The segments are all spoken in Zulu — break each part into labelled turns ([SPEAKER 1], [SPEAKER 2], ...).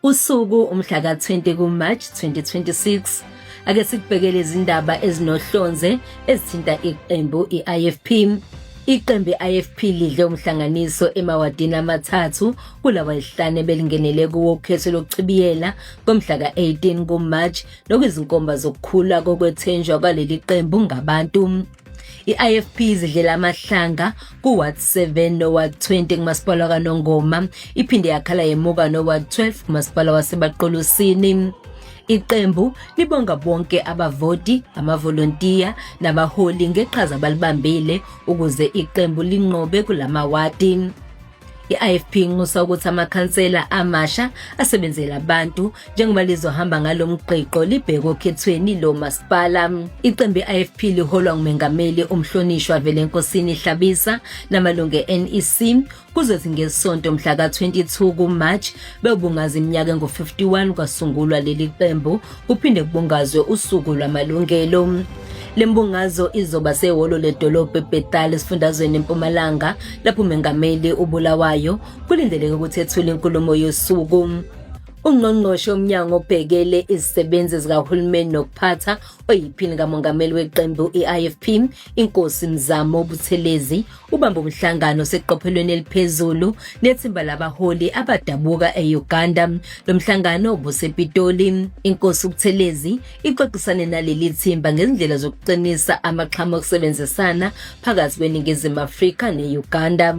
[SPEAKER 1] Usuku umhla ka-20 kuMarch 2026. Ake sikubhekele izindaba ezinohlonze ezithinta iqembu i-IFP. Iqembu i-IFP lidle umhlanganiso emawadini amathathu kulawa esihlanu ebelingenele kuwo ukhetho lokuchibiyela ngomhla ka-18 kuMarch nokuyizinkomba zokukhula kokwethenjwa kwaleli qembu ngabantu. I-IFP izidlela amahlanga ku-Ward 7 no-Ward 20 kumasipala kaNongoma, iphinde yakhala yemuka no-Ward 12 kumasipala waseBaqulusini. Iqembu libonga bonke abavoti, amavolontiya nabaholi ngeqhaza abalibambile ukuze iqembu linqobe kulamawadi. I-IFP inxusa ukuthi amakhansela amasha asebenzele abantu njengoba lizohamba ngalo mgqigqo libheke okhethweni lo masipala. Iqembu i-IFP liholwa ngumengameli umhlonishwa Velenkosini Hlabisa namalungu e-NEC kuzothi ngesonto mhla ka-22 kuMarch beyobungaza iminyaka engu-51 kwasungulwa leli qembu kuphinde kubungazwe usuku lwamalungelo. Le mbungazo izoba sehholo ledolobha eBethal esifundazweni eMpumalanga lapho umengameli uBulawayo kulindeleke ukuthi ethule inkulumo yosuku. Ungqongqoshe womnyango obhekele izisebenzi zikahulumeni nokuphatha oyiphini kamongameli weqembu i-IFP inkosi Mzamo Buthelezi ubambe umhlangano oseqophelweni eliphezulu nethimba labaholi abadabuka e-Uganda. Lo mhlangano ubusePitoli. Inkosi uButhelezi ixoxisane naleli thimba ngezindlela zokuqinisa amaxhama okusebenzisana phakathi kweNingizimu Afrika ne-Uganda.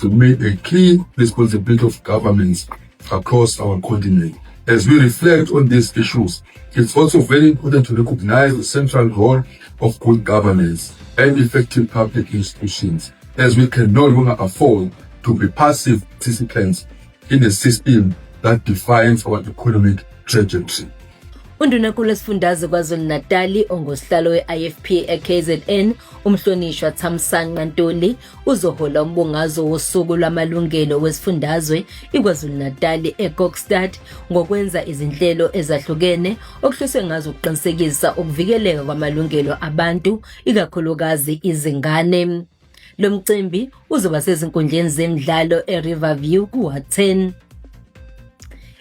[SPEAKER 2] Remain a key responsibility of governments across our continent. As we reflect on these issues, it's also very important to recognize the central role of good governance and effective public institutions, as we can no longer afford to be passive participants in a system that defines our economic trajectory.
[SPEAKER 1] Undunankulu wesifundazwe KwaZulu-Natali ongosihlalo we-IFP e-KZN umhlonishwa Thamsanqa Ntuli uzohola umbungazo wosuku lwamalungelo wesifundazwe iKwaZulu-Natali eKokstad ngokwenza izinhlelo ezahlukene okuhloswe ngazo ukuqinisekisa ukuvikeleka kwamalungelo abantu ikakhulukazi izingane. Lo mcimbi uzoba sezinkundleni zemidlalo eRiverview kuWard 10.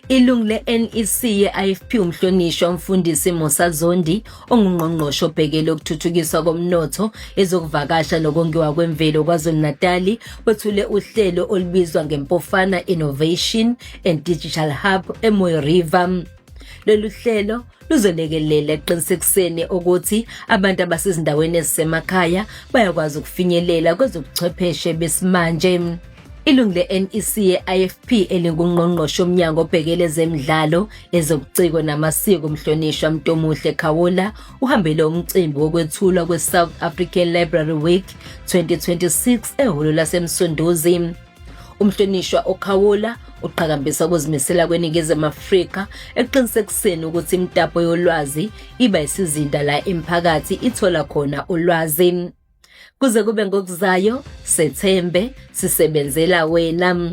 [SPEAKER 1] Ilungu le-NEC ye-IFP umhlonishwa umfundisi Musa Zondi ongungqongqoshe obhekele ukuthuthukiswa komnotho, ezokuvakasha nokongiwa kwemvelo KwaZulu-Natali wethule uhlelo olubizwa ngeMpofana Innovation and Digital Hub eMooi River. Lolu hlelo luzolekelela ekuqinisekiseni ukuthi abantu abasezindaweni ezisemakhaya bayakwazi ukufinyelela kwezobuchwepheshe besimanje. Ilungu le-NEC ye-IFP elingungqongqoshe womnyango obhekele ezemidlalo, ezobuciko namasiko umhlonishwa Mntomuhle Khawula uhambele umcimbi wokwethulwa kwe-South African Library Week 2026 ehholo laseMsunduzi. Umhlonishwa uKhawula uqhakambisa ukuzimisela kweNingizimu Afrika ekuqinisekiseni ukuthi imitapo yolwazi iba isizinda la imiphakathi ithola khona ulwazi. Kuze kube ngokuzayo, sethembe, sisebenzela wena.